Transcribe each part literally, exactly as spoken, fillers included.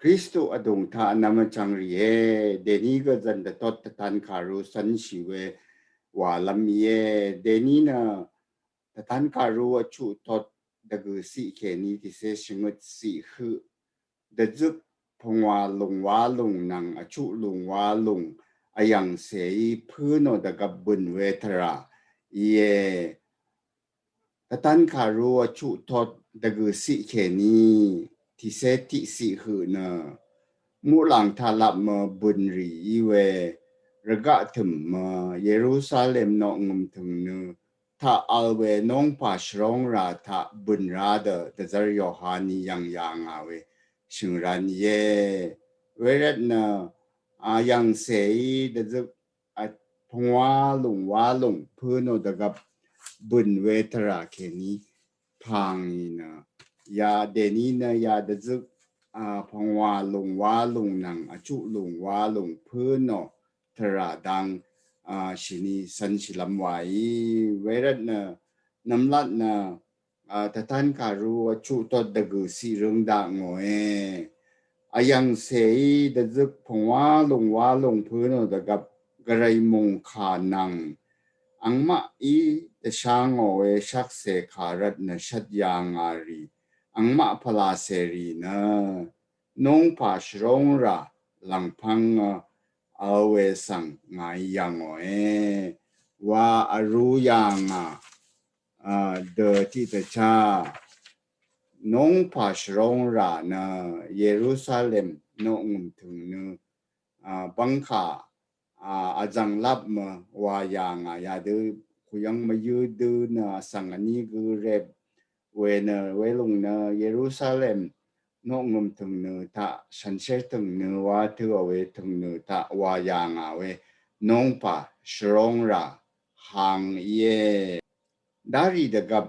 Kristu adung taq nvmvchvng rìe, deni gvzvn dvtot tvtan karu svnshi we wa lam ye, deni nø tvtan karu achuq tot dvgø siq keni tise shvngøt siq høq dvzøk pvngwa lung wa lung nvng achuq lung wa lung ayvngse í pø̄ nò dvgvp bøn we tvra ye. Tvtan karu achuq tot dvgø siq keni tise tiq siq høq nø muqlang talap mø bøn rì í we rvgaq tøm mø Yerusalem noq ngøm tøng nø taq al we nongpa shvrongra taq bøn ra dø dvzar Yohani yvng yanga we shøngran ye. Wervt nø ayvngse í dvzøk a pvngwa lung wa lung pø̄ nò dvgvp bøn we tvra keni pang í nø ya deni nø ya dvzøk a pvngwa lung wa lung nvng achuq lung wa lung pø̄ nò tvra dang a shini svnshi lam wa í. Wervt nø nvmlat nø a tvtan karu achuq tot dvgø siq røng daq ngòe. Ayvngse í dvzøk pvngwa lung wa lung pø̄ nò dvgvp gvray mungka nvng angmaq í dvsha ngò we shakse karvt nø shvt yanga rì angmaq pvlase rì nø nongpa shvrongra lvngpvng a al we svng ngai yvngòe. Wa aru yanga a dø tiq tvcha nongpa shvrongra nø Yerusalem noq ngøm tøng nø a bvngka a azvnglap mø wa yanga yadø kuyvng mvyø dø nø asvng ani gø rep we nø welung nø Yerusalem noq ngøm tøng nø taq shansher tøng nø wa tø a we tøng nø taq wa yanga we nongpa shvrongra hang ye. Dari dvgvp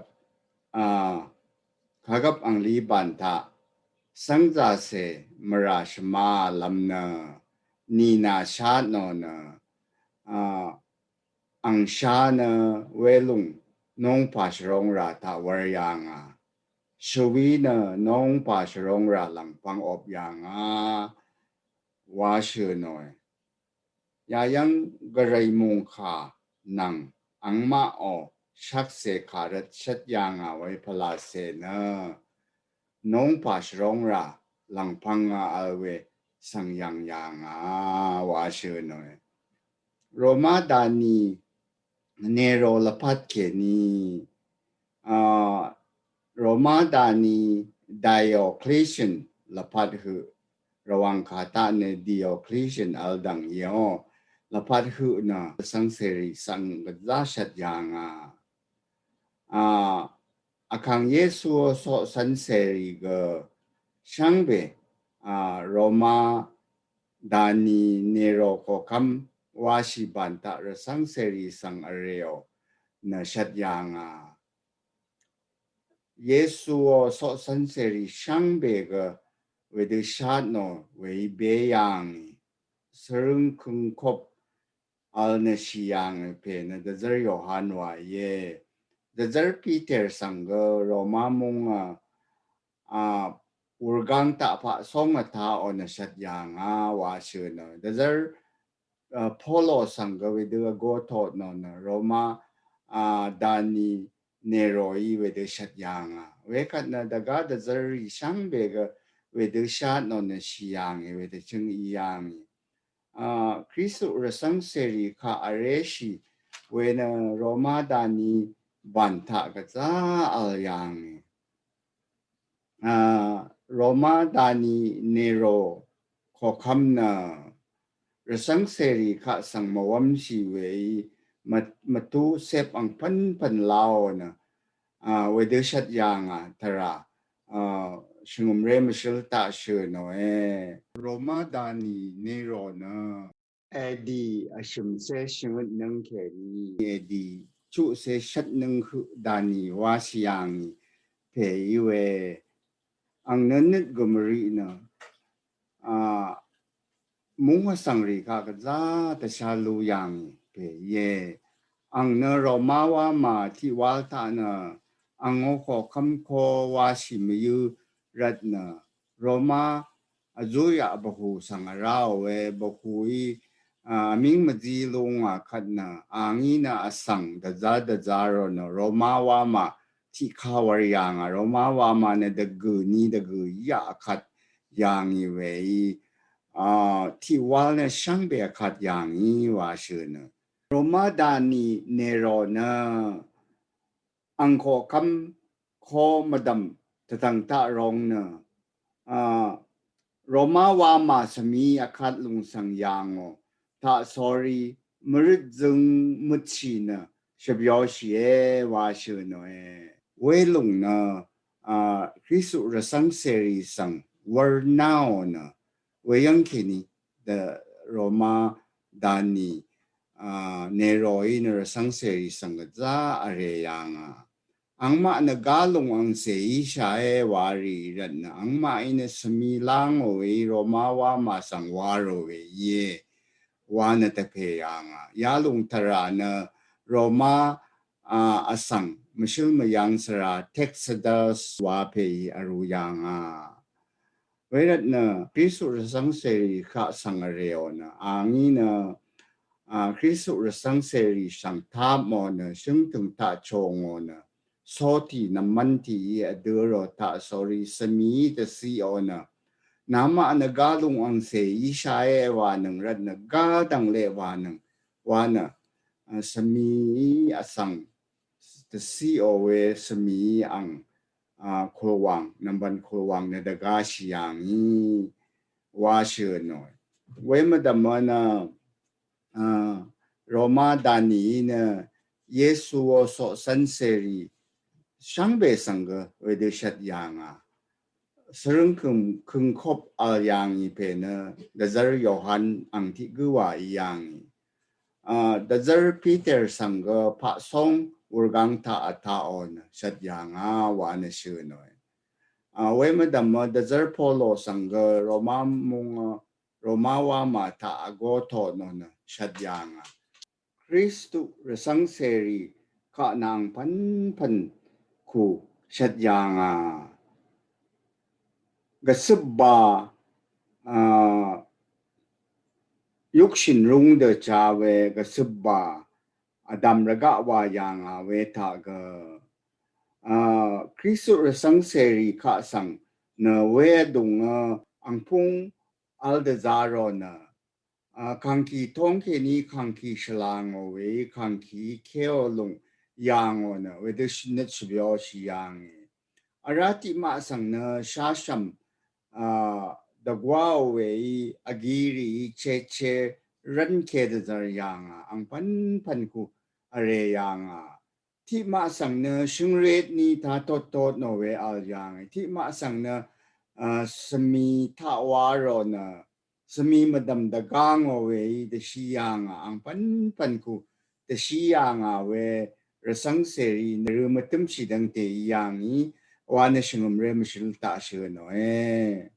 a kagvp angli ban taq svngzase mvra shvma lam nø nina shat nò nø a angsha nø welung nongpa shvrongra taq war yanga. Shvwi nø nongpa shvrongra lvngpvng op yanga wa shø nòe. Yayvng gvray mungka nvng angmaq o shakse karvt shvt yanga we pvlase nø nongpa shvrongra lvngpvng a al we svng yvng yanga wa shø nòe. Roma dani Nero lvpat keni a Roma dani Diocletian lvpat høq rvwang kata nø Diocletian aldvng yeo lvpat høq nø svngseri svng gvza shvt yanga a akang Yesu soq svngseri gø shvngbe a Roma dani Nero kokam washi ban taq rvsvngseri svng areo nø shvt yanga. Yesu o soq svngseri shvngbe gø wedø shat nò we í be yangi. Svrøng køngkop al nø shi yangi pe nø dvzar Yohan wa ye. Dvzar Peter svng gø Roma mung a a urgang taq paq song a ta o nø shvt yanga wa shø nø. Dvzar a Polo svng gø wedø a go tot nò nø Roma a dani Nero í wedø shvt yanga. Wekvt nø dvga dvzar ri shvngbe gø wedø shat nò nø shi yangi wedø chøng í yangi. A Kristu rvsvngseri ka areshi we nø Roma dani ban taq gvza al yangi. A Roma dani Nero kokam nø rvsvngseri kaq svng mvwamshi we í mvtu sep ang pvnpvn lao nø a wedø shvt yanga tvra a shvngømre mvshøl taq shø nòe. Roma dani Nero nø edi ashømse shvngøt nøng keni edi chuqse shvt nøng høq dani washi yangi pe í we ang nø nøt gø mvri nø a mung asvng ri kaq gvza tvsha lu yangi pe ye. Ang nø Roma wa ma tiq wal taq nø ang o kokam ko washi mvyø rvt nø Roma vzuqyaq bvhù svng vrá we bvhùí, a, vmíng mvzí lúngà kvt nø, a ngí nø vsvng dvzá dvzá rò nø, Roma wamà tiq kawvr yàngà, Roma wamà nø dvgø̀ ni dvgø̀ yaq kvt yàngì weí, a, tiq wal nø shvngbe kvt yàngì wa shø̀ nø. Roma dani Nero nø angkoqkvm ko mvdvm tvtvng taq rong nø, a, Roma wamà svmi akvt lungsvng yàngò taq sori mvrøt zøng mvtshì nø shvbyoshìe wa shø̀ nòe. Welung nø, a, Kristu rvsvng seri svng wvr naò nø weyvng kèní dv Roma dani, a, Neroí nø rvsvng seri svng gvzá vre yàngà. Angmaq nø galung angcè íshàe wa rì rvt nø angmaqí nø svmi lángò we Roma wamà svng wa rò we íe wa nø tvpè yàngà. Yalung tvrà nø Roma, a, vsvng mvshøl mvyvng svra Tacitus wa pèí vrū yàngà. Wervt nø Kristu rvsvng seri kaq svng vreò nø a ngí nø, a, Kristu rvsvng seri svng tapmò nø shøngtøng taq chòngò nø soti nvmvn tiq í vdø̄ rò taq sori svmi tvsiqò nø. Namaq nø galung angcè íshàe wa nøng rvt nø gadvng leq wa nøng wa nø, a, svmi í vsvng tvsiqò we svmi í ang, a, kulwang, nvmvn kulwang nø dvgáshì yàngì wa shø̀ nòe. We mvdv̀m nø, a, Roma danií nø Yesuò soqcv́n seri shvngbe svng gø wedø shvt yàngà. Svrøng køng, køngkop vl yàngì pè nø dvzvr Yohan ang tiq gǿ wa í yàngì. A, dvzvr Peter svng gø paqsong wurgang taq vtaqò nø shvt yàngà wa nø shø̀ nòe. A, we mvdv̀m dvzvr Polo svng gø Roma mung, Roma wamà taq vgō tònò nø shvt yàngà. Kristu rvsvng seri kaq nvng pvnpvn ku shvt yàngà. Gvsøpba, a, yukshìn rung dø cha we gvsøpba vdv̀m rvgaq wa yàngà we taq gø, a, Kristu rvsvng seri kaq svng nø we vdùng, a, angpung vl dvzá rò nø, a, kàngkì tong kèní kàngkì shvlangò we kàngkì kéò lung yàngò nø wedø nøt shvbyoshì yàngì. Vrá tiqmaq svng nø shashv̀m, a, dvgwáò weí vgirìí cheche rv́nke dvzvr yàngà ang pvnpvn ku vre yàngà. Tiqmaq svng nø shøngret ni taq tottot nò we vl yàngì. Tiqmaq svng nø, a, svmi taq wa rò nø svmi mvdv̀m dvgá ngò weí dvshí yàngà ang pvnpvn ku dvshí yàngà we rvsvng seri nvrø mvtømshì dvngte í yàngì wa nø shvngø̀mre mvshøl taq shø̀ nòe.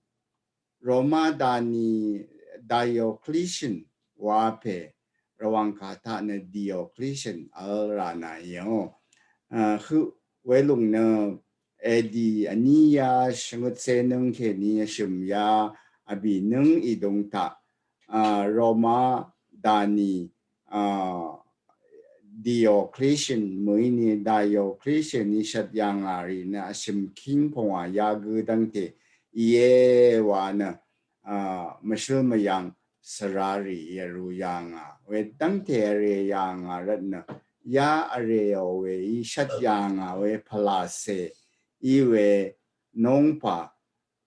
Roma dani Diocletian wa pè Rvwàng kà taq nø Diocletian vl rà nà íò. A, høq welung nø A D vní yá shvngøtcé nǿng kèní vshø̀m yá vbì nǿng ìdung taq, a, Roma dani, a, Diocletian mø̀í ni Diocletian ni shvt yàngà rì nø vshø̀m king pvngwà yagø dvngte íe wa nø, a, mvshøl mvyvng svrarì vrū yàngà we dvngte vre yàngà rvt nø ya vreò weí shvt yàngà we pvlacè í we nongpà,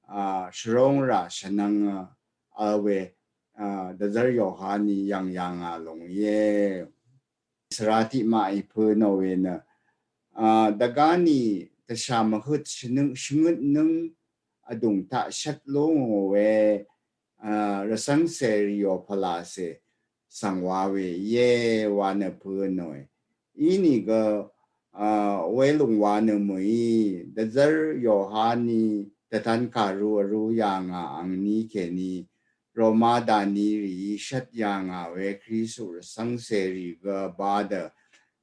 a, shvrong rà shvnvng, a, vl we, a, dvzvr Yohani yv̀ng yàngà lùng íe. Svra tiqmaq í pø̄ nò we nø, a, dvgáni tvshà mvhøt shvnøng, shvngøt nǿng vdùng taq shvt lú ngò we, a, rvsvng seri yò pvlacè svng wa we íe wa nø pø̄ nòe. Inìgø, a, welùng wa nø mø̀í dvzvr Yohani dvtan kàru vrū yàngà angní kèní Roma dani rìí shvt yàngà we Kristu rvsvng seri gø ba dø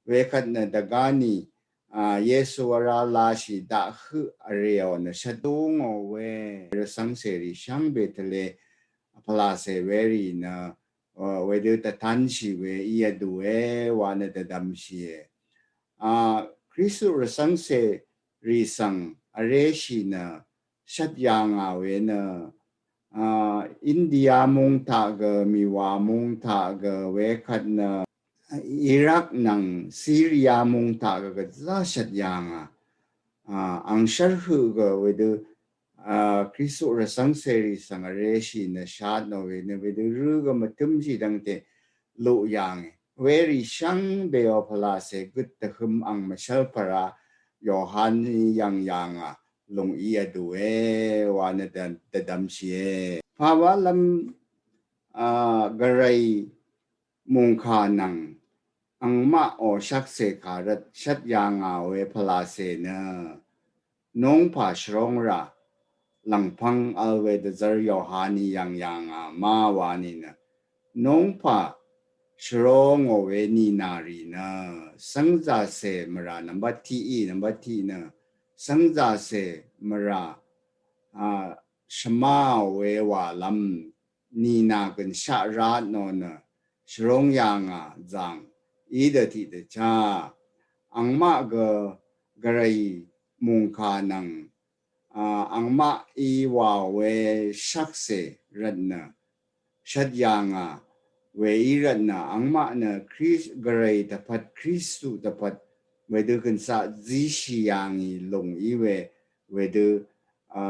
wekvt nø dvgáni, Yesu vrá lashì daq høq vrèò nø shvdúngò we rvcv́ngcèrì shvngbe tvle pvlacè werì nø wedø dvtanshì we í vdùe wa nø dvdvmshìe. Kristu rvcv́ngcèrì svng vréshì nø shvt yà ngà we nø India mung taq gø, Miwa mung taq gø, wekvt nø Iraq nvng Syria mung taq gø gvzá shvt yà ngà. Ang shvr høq gø wedø Kristu rvcv́ngcèrì svng vreshì nø shat nò we nø wedø rø gø mvtømshì dvngte luq yà ngì. Werì shvngbeò pvlacè gøt dvhøm ang mvshv́l pvra Yohan yv̀ng yà ngà lùng í vdùe wa nø dvdvmshìe. Pawalv́m gvray mùngkà nvng angmaqò shvkse kà rvt shvt yà ngà we pvlacè nø nungpà shvrong rà lv̀ngpvng vl we dvzvr Yohani yv̀ng yà ngà ma wa nìnø nungpà shvrongò we nìnà rì nø svngzàcè mvrà nvmbat tiq í nvmbat tiq nø svngzàcè mvrà shvmaò we wàlv́m nìnà gønshaq rat nò nø shvrong yà ngà zàng í dø tiqdvchá angmaq gø gvray mùngkà nvng angmaq í wàò we shvkse rvt nø shvt yà ngà we í rvt nø angmaq nø Krist gvray dvpvt Kristu dvpvt wedø gønshaq zíshì yà ngì lùng í we wedø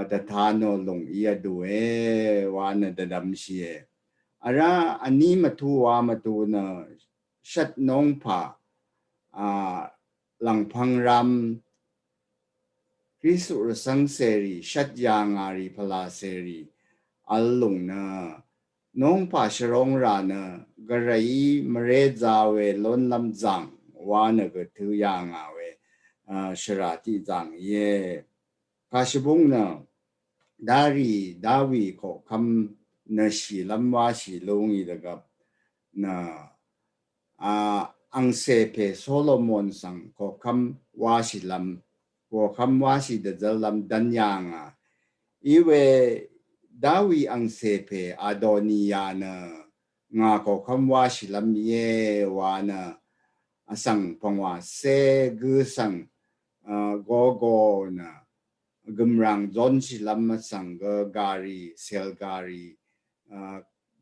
dvta nò lùng í vdùe wa nø dvdvmshìe. Vrá vní mvtu wa mvtu nø shvt nungpà lv̀ngpvng ram Kristu rvcv́ngcèrì shvt yà ngà rì pvlacèrì vl lùng nø nungpà shvrong rà nø gvrayí mvré za we lónlv́m zàng wa nø gø tø yà ngà we shvrà tiq zàng íe. Kàshvbúng nø darì Dawi koqkvm nø shìlv́m wáshì lúngì dvgvp nø angcè pè Solomon svng koqkvm wáshìlv́m koqkvm wáshì dvzv́llv́m dv́n yà ngà. Iwe Dawi angcè pè Adoniya nø ngà koqkvm wáshìlv́m íe wa nø vsvng pvngwàcé gø svng gogo nø gø̀mràng zónshìlv́m vsvng gø gàrì sèlgàrì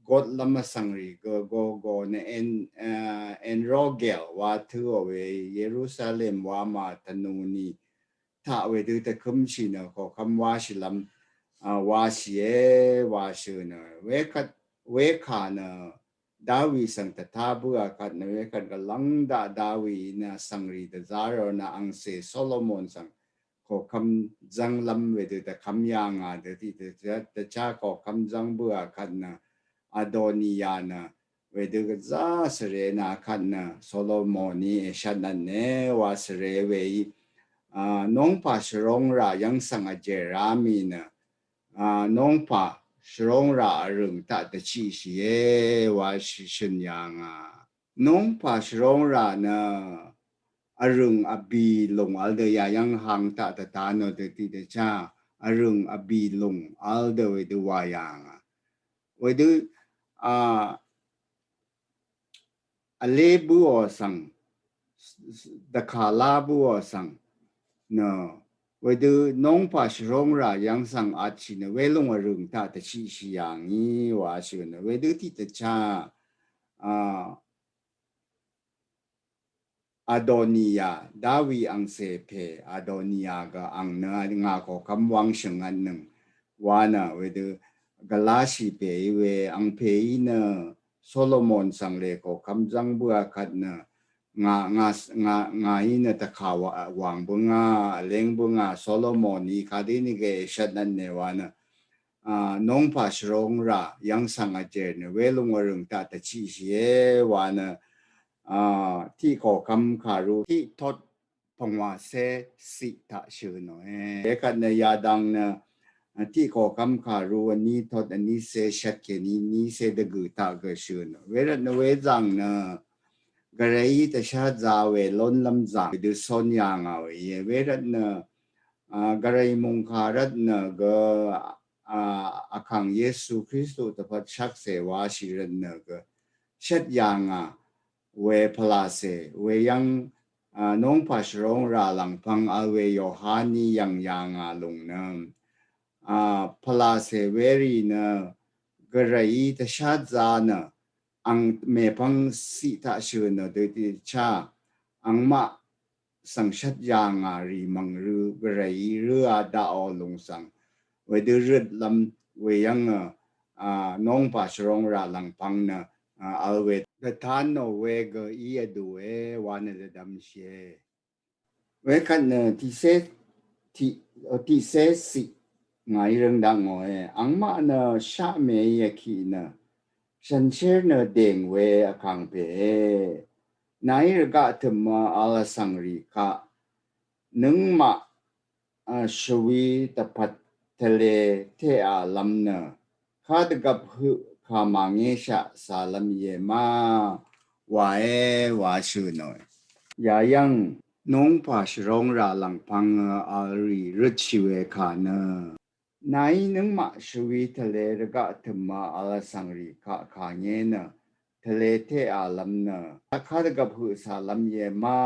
gotlv́m vsvngrì gø gogo nø Enrogel wa tøò we Yerusalem wa mà tvnù ni taq wedø tvkømshì nø koqkvm wáshìlv́m wáshìe wa shø̀ nø wekvt wekà nø Dawi svng tvtá bǿà kvt nø wekvt gvlv́ng daq Dawi nø vsvngrì dvzá rò nø angcè Solomon svng koqkvm zv́nglv́m wedø dvkvm yà ngà dø tiqdvchá koqkvm zv́ng bǿà kvt nø Adoniya nø wedø gvzá svre nø kvt nø Solomoni èshvt nvtne wa svre weí nungpà shvrong rà yv́ng svng vjèr rá mì nø nungpà shvrong rà vrø̀ng taq dvchiqshìe wa shø̀n yà ngà. Nungpà shvrong rà nø vrø̀ng vbì lùng vl dø yà yv́ng hang taq dvta nò dø tiqdvchá vrø̀ng vbì lùng vl dø wedø wà yà ngà. Wedø a vlé bǿò svng dvkàlá bǿò svng nø wedø nungpà shvrong rà yv́ng svng atshì nø welùng vrø̀ng taq dvchiqshì yà ngì wa shø̀ nø wedø tiqdvchá a Adoniya Dawi angcè pè Adoniya gø ang nø ngà koqkvm wvng shø̀ngvtnøng wa nø wedø gvláshì pèí we ang pèí nø Solomon svng lè koqkvm zv́ng bǿà kvt nø ngà ngà ngà ngàí nø tvkà wàng bǿngà vléng bǿngà Solomoni kadø nìgø èshvt nvtne wa nø a nungpà shvrong rà yv́ng svng vjèr nø welùng vrø̀ng taq dvchiqshìe wa nø a tiq koqkvm kàru tiq tot pvngwàcé ciq taq shø̀ nòe. Wekvt nø yadang nø tiq koqkvm kàru vní tot vnícé shvt kèní nícé dvgø̀ taq gø shø̀ nò. Wervt nø wezàng nø Gvrayí tvshá zá we lónlv́m zàng dø són yà ngà we íe. Wervt nø, a, Gvray mungkà rvt nø gø, a, Vkàng Yesu Kristu tvpvt shvkse wáshì rvt nø gø shvt yà ngà we pvlacè, we yv́ng, a, nungpà shvrong rà lv̀ngpv̀ng vl we Yohaní yv̀ng yà ngà lùng nø, a, pvlacè werì nø Gvrayí tvshá zá nø ang mèpv̀ng ciq taq shø̀ nø dø tiqchá angmaq svng shvt yà ngà rì mv̀ng rø Gvrayí rø̄ a daqò lùng svng wedø røt lv́m we yv́ng, a, nungpà shvrong rà lv̀ngpv̀ng nø, a, vl we dvtán nò we gø í vdùe wa nø dvdvmshìe. Wekvt nø tiqcé, tiq, tiqcé ciq ngàí røng dakngòe. Angmaq nø shaqmèí vkiq nø shànshér nø dèng we vkàng pèe. Nàí rvgaq tø̀mø vl vsvng rì kaq nøngmaq, a, shvwi dvpvt tvle teq a lv́m nø kadvgvp høq kà màngéshaq cà lv́m íe ma wàe wa shø̀ nòe. Yà yv́ng nungpà shvrong rà lv̀ngpv̀ng vl rì røtshì we kà nø nàí nøngmaq shvwi tvle rvgaq tø̀mø vl vsvng rì kaq kà ngé nø tvle teq a lv́m nø kadvgvp høq cà lv́m íe ma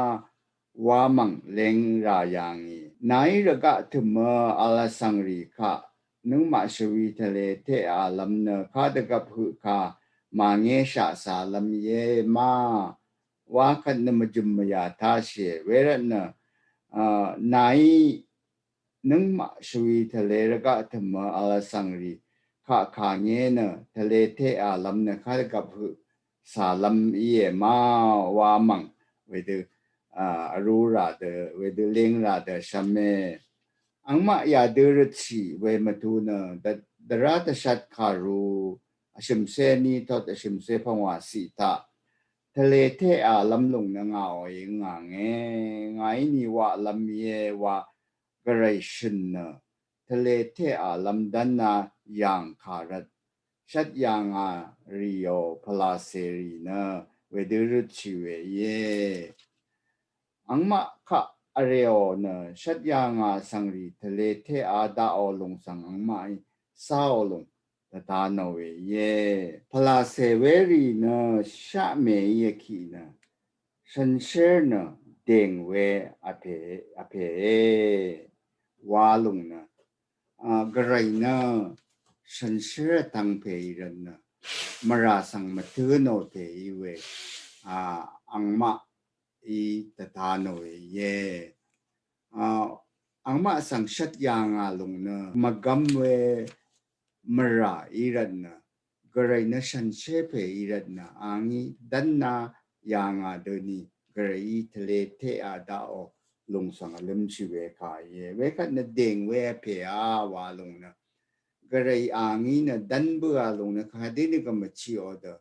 wa mv̀ng leng rà yà ngì. Nàí rvgaq tø̀mø vl vsvng rì kaq nøngmaq shvwi tvle teq a lv́m nø kadvgvp høq kà màngéshaq cà lv́m íe ma wa kvt nø mvjø̀m mvyà tashìe. Wervt nø, a, nàí nøngmaq shvwi tvle rvgaq tø̀mø vl vsvng rì kaq kà ngé nø tvle teq a lv́m nø kadvgvp høq cà lv́m íe ma wa mv̀ng wedø, a, vrū rà dø wedø leng rà dø shvme. Angmaq yadø røtshì we mvtu nø dvrá dvshat kàru vshø̀mcé ní tot vshø̀mcé pvngwà ciq taq tvle teq a lv́m lùng nø ngàò í ngà nge, ngàí nì waq lv́m íe wa Gvray shø̀n nø tvle teq a lv́m dv́n a yàng kà rvt shvt yà ngà rìò pvlacè rì nø wedø røtshì we íe. Angmaq kaq vrèò nø shvt yà ngà vsvng rì tvle teq a daqò lùng svng angmaqí cáò lùng dvta nò we íe. Pvlacè werì nø shaqmèí vkiq nø shànshér nø dèng we vpè, vpèe wa lùng nø, a, Gvray nø shànshér vtvng pèí rvt nø mvrà svng mvtǿ nò pèí we, a, angmaq í dvta nò we íe. A, angmaq svng shvt yà ngà lùng nø mvgvm we mvrà í rvt nø Gvray nø shànshér pè í rvt nø a ngí dv́n a yà ngà dø ni Gvrayí tvle teq a daqò lùng svng vlǿmshì we kà íe. Wekvt nø dèng we vpè a wa lùng nø Gvray a ngí nø dv́n bǿà lùng nø kadø ni gø mvchiqò dø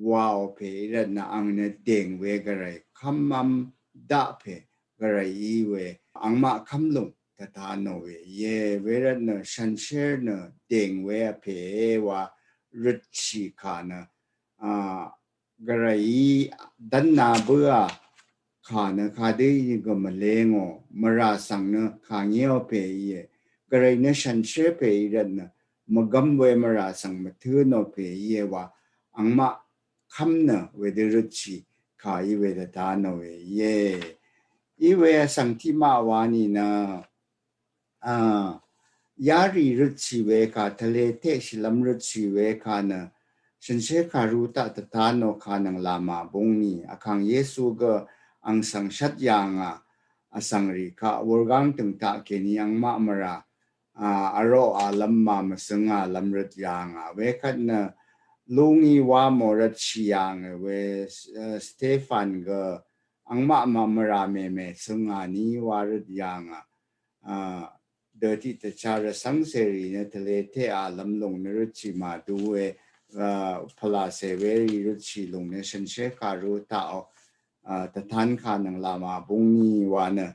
wàò pè í rvt nø ang nø dèng we Gvray kv́mv́m daq pè Gvray í we angmaq kv́m lùng dvta nò we íe. Wervt nø shànshér nø dèng we vpèe wa røtshì kà nø, a, Gvrayí dv́n a bǿà kà nø kadø í gø mvlengò mvrà svng nø kà ngéò pè íe. Gvray nø shànshér pè í rvt nø mvgvm we mvrà svng mvtǿ nò pè íe wa angmaq kv́m nø wedø røtshì kà í we dvta nò we íe. Í we vsvng tiqmaq wa nìnø, a, yarì røtshì we kà tvle teq shìlv́m røtshì we kà nø shànshér kàru taq dvta nò kà nvng lama bung ni Vkàng Yesu gø ang svng shvt yà ngà vsvng rì kaq wurgáng tø̀ng taq kèní angmaq mvrà, a, vroq a lv́m ma mvsøng a lv́m røt yà ngà. Wekvt nø lú ngí wa mò rvtshì yà ngà we, e, Stephan gø angmaq ma mvrà mèmè søng a ní wa røt yà ngà. A, dø tiqdvchá rvcv́ng cèrì nø tvle teq a lv́m lùng nø røtshì màdu we, a, pvlacè werì røtshì lùng nø shànshér kàru taqò, a, dvtan kà nvng lama bung ni wa nø,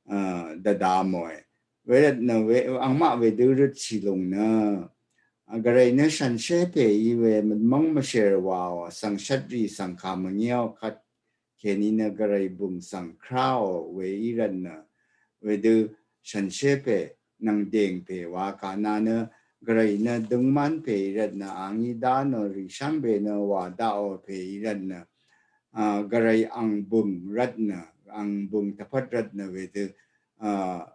a, dvda mòe. Wervt nø we angmaq wedø røtshì lùng nø, a, Gvray nø shànshér pè í we mvmv́ng mvshèr wàò vsvng shvtrì svng kà mvngéò kvt kèní nø gvray bø̀ng svng kráò we í rvt nø wedø shànshér pè nvng dèng pè wa kà nà nø gvray nø døngmán pè í rvt nø angí dá nò rì shvngbe nø wà daqò pè í rvt nø a gvray ang bø̀ng rvt nø ang bø̀ng tvpvt rvt nø wedø a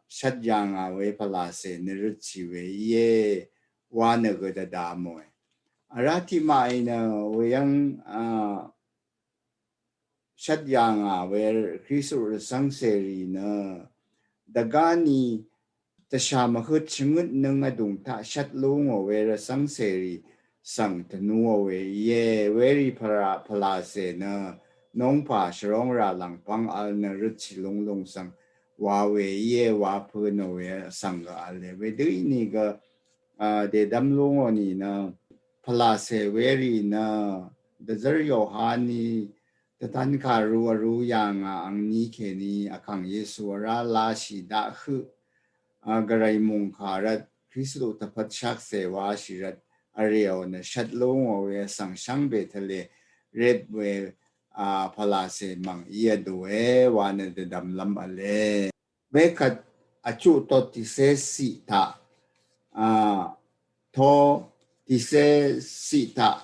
shvt yà ngà we pvlacè nø røtshì we íe wa nø gø dvdvmòe. Vrá tiqmaqí nø weyv́ng a shvt yà ngà we Kristu rvcv́ng cèrì nø dvgáni tvshà mvhøt shvngøt nøng vdùng taq shvt lú ngò we rvcv́ng cèrì svng tvnuò we íe. Werì pvlacè nø nongpà shvrong rà lv̀ngpv́ng vl nø røtshì lunglung svng wa we íe wa pø̄nò we svng gø vle. Wedø ínìgø a dèdvm lú ngò nìnø pvlacè werì nø dvzv́r Yohaní dvtan kàru vrū yà ngà angní kèní vkàng Yesu vrá lashì daq høq a gvray mòngkà rvt Kristu tvpvt shakcè washì rvt vrèò nø shvt lú ngò we vsvng shvngbe tvle rep we a pvlacè mv̀ng í vdùe wa nø dvdvmlv́m vle. Wekvt vchuq tot tìcé ciq taq a to tìcé ciq taq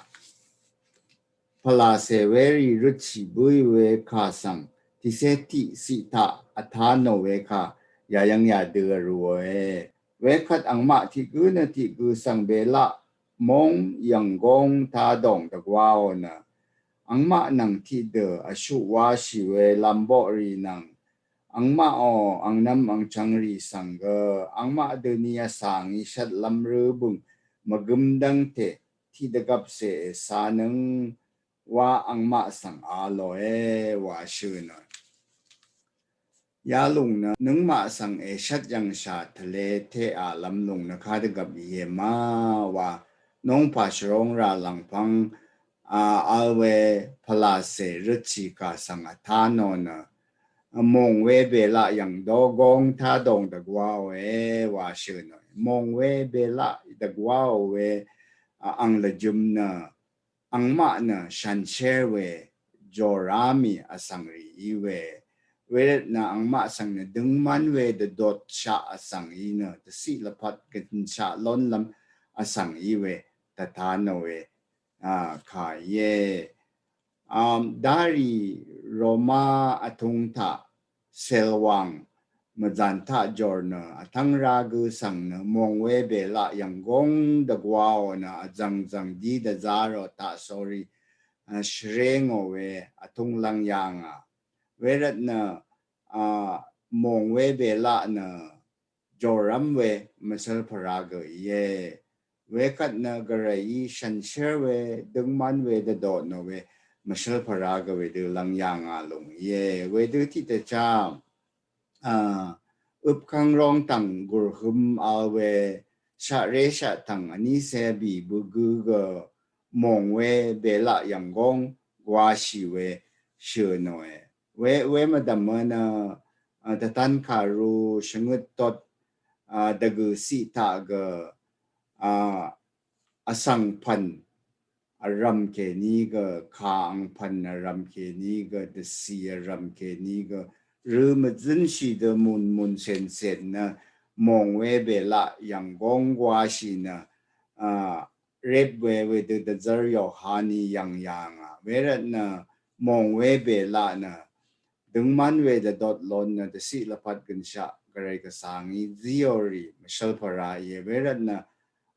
pvlacè werì røtshì bǿì we kà svng tìcé tiq ciq taq vtá nò we kà yàyv́ng yàdø vrūòe. Wekvt angmaq tiq gǿ nø tiq gø svng belaq móng yv̀nggóng tá dòng dvgwáò nø angmaq nvng tiqdø vshuq washì we lamboqrì nvng angmaqò angnvm angchvngrì svng gø angmaq døni vsvngí shvtlv́m rø bø̀ng mvgøm dv́ngte tiqdvgvpcè ècānøng wa angmaq svng a lòe wa shø̀nò. Yalùng nø nøngmaq svng èshvt yv̀ngshà tvle teq aqlv́m lùng nø kadvgvp íe ma wa nongpà shvrong rà lv̀ngpv́ng a vl we pvlacè røtshì kà svng vtá nò nø mòng we belaq yv̀ng dogong tá dòng dvgwáòe wa shø̀nò. Mòng we belaq dvgwáò we a ang lvjøm nø angmaq nø shànshér we jòrá mì vsvng rì í we. Wervt nø angmaq svng nø døngman we dvdotshaq vsvng í nø dvciq lvpat gønshaq lónlv́m vsvng í we tvtá nò we a kà íe. Darì Roma vtung taq cèlwàng mvzàn taq jòr nø vtv́ng rá gø svng nø mòng we belaq yv̀nggóng dvgwáò nø vzv̀ngzv̀ng dí dvzá rò taq sórí shvré ngò we vtung lv́ng yà ngà. Wervt nø a mòng we belaq nø jòrv́m we mvshv́lpvrá gø íe. Wekvt nø gvrayí shànshér we døngman we dvdotnò we mvshv́lpvrá gø wedø lv́ng yà ngà lùng íe. Wedø tiqdvchá a øpkvng rongtv̀ng gùrhøm vl we shaqré shaqtv̀ng vnícé bì bøgø gø mòng we belaq yv̀nggóng gwashì we shø̀nòe. We we mvdv̀mø nø a dvtan kàru shvngøt tot a dvgø̀ ciq taq gø a vsvng pv̀n vrv̀m kèní gø kà angpv̀n vrv̀m kèní gø dvcì vrv̀m kèní gø rø mvzǿnshì dø mùn mùn cèn cèn nø mòng we belaq yv̀nggóng gwashì nø a rep we wedø dvzv́r Yohaní yv̀ng yà ngà. Wervt nø mòng we belaq nø døngman we dvdot lon nø dvciq lvpat gønshaq gvray gvsvngí zíò rì mvshv́lpvrá íe. Wervt nø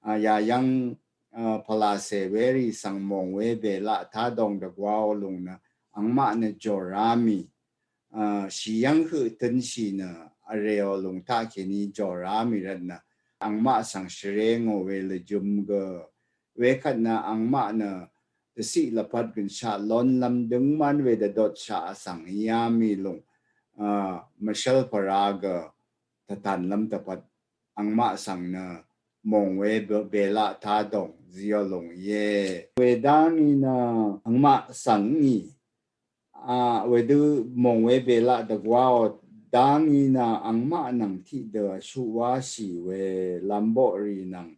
a yàyv́ng a pvlacè werì svng mòng we belaq tá dòng dvgwáò lùng nø angmaq nø jòrá mì a shì yv́ng høq tønshì nø vrèò lùng taq kèní jòrá mì rvt nø angmaq svng shvré ngò we lvjøm gø. Wekvt nø angmaq nø dvciq lvpat gønshaq lónlv́m døngman we dvdotshaq vsvng íá mì lùng a mvshv́lpvrá gø tvtànlv́m tvpvt angmaq svng nø mòng we be- belaq tá dòng zíò lùng íe. Wedá ngí nø angmaq svng ngì a wedø mòng we belaq dvgwáò dá ngí nø angmaq nvng tiqdø vshuq wáshì we lamboqrì nvng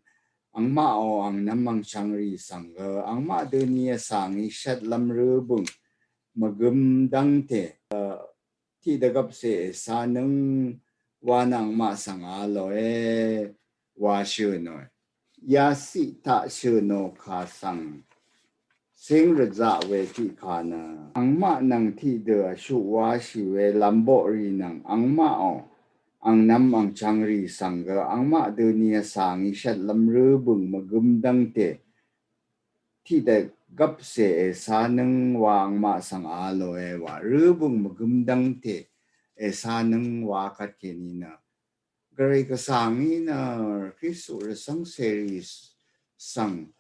angmaqò angnvm angchvngrì svng gø angmaq døni vsvngí shvtlv́m rø bø̀ng mvgøm dvngte tiqdvgvpse èsánøng wa nvng angmaq svng a lòe wa shø̀nòe. Yaciq taq shø̀nò kà svng cíng rvzaq we tiqkà nø angmaq nvng tiqdø vshuq washì we lvmboqrì nvng angmaqò angnvm angchvngrì svng gø angmaq døni vsvngí shvtlvm røbø̀ng mvgøm dvngte tiqdvgvpse èsánøng wa angmaq svng a lòe wa røbø̀ng mvgøm dvngte èsánøng wa kvtkèní nø Gvray Gvsvngí nø Kristu rvcv́ngcèrì svng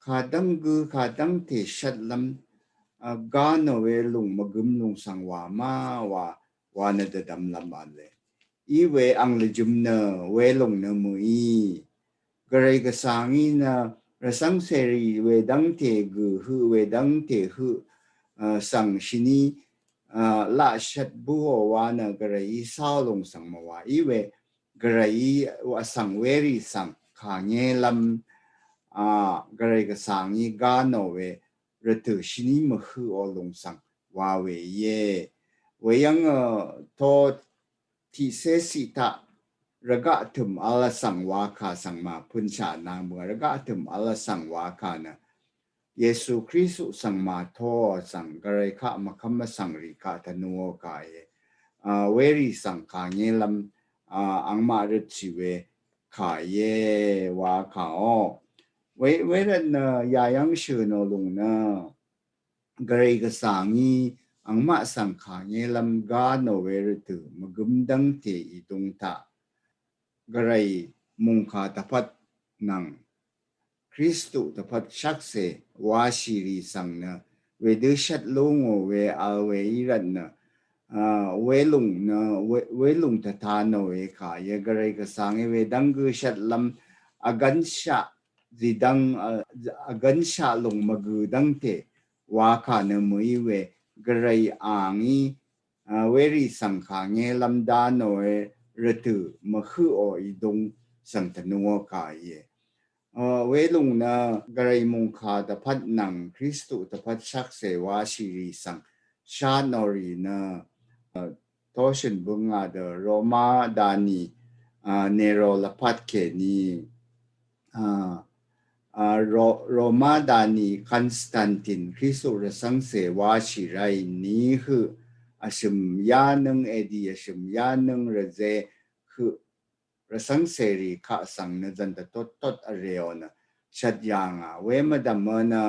kadv́ng gø kadv́ngte shvtlv́m gánò we lùng mvgøm lùng svng wà má wa wa nø dvdvmlv́m vle. Iwe ang lvjøm nø welùng nø mø̀í Gvray Gvsvngí nø rvcv́ngcèrì wedv́ngte gø̀ høq wedv́ngte høq svng shìní laq shvt bǿò wa nø Gvrayí cáò lùng svng mvwà. Iwe Gvrayí vsvng werì svng kàngélv́m Gvray Gvsvngí gánò we rvtø̀ shìní mvhøqò lùng svng wa we íe. Weyv́ng to tiqcé ciq taq rvgaq tø̀m vl vsvng wakà svng màpønshà nang bø rvgaq tø̀m vl vsvng wakà nø Yesu Kristu svng màtó svng Gvray kaq mvkv́m vsvngrì kaq tvnuò kà íe. Werì svng kàngélv́m angmaq røtshì we kà íe wa kàò. Wervt nø yayv́ng shø̀nò lùng nø Gvray Gvsvngí angmaq svng kàngélv́m gánò we rvtø̀ mvgøm dv́ngte ìdung taq Gvray mùngkà dvpvt nvng Kristu dvpvt shvkse washìrì svng nø wedø shvt lú ngò we vl we í rvt nø welùng nø welùng tvtanò we kà íe. Gvray Gvsvngí wedv́ng gø shvtlv́m vgvnshaq zìdv́ng vgvnshaq lùng mvgø̀ dv́ngte wakà nø mø̀í we Gvray angí werì svng kàngélv́m dánò we rvtø̀ mvhøqò ìdung svng tvnuò kà íe. Welùng nø Gvray mùngkà dvpvt nvng Kristu dvpvt shvkse washìrì svng shánòrì nø toshø̀n bøngà dø Roma dani Nero lvpat kèní Roma dani Konstantin Kristu rvcv́ngcè washì ráì ní høq vshø̀m yánøng edi vshø̀m yánøng rvzé høq rvcv́ngcèrì kaq svng nø zv̀n dvtot tot vrèò nø shvt yà ngà we mvdv̀mø nø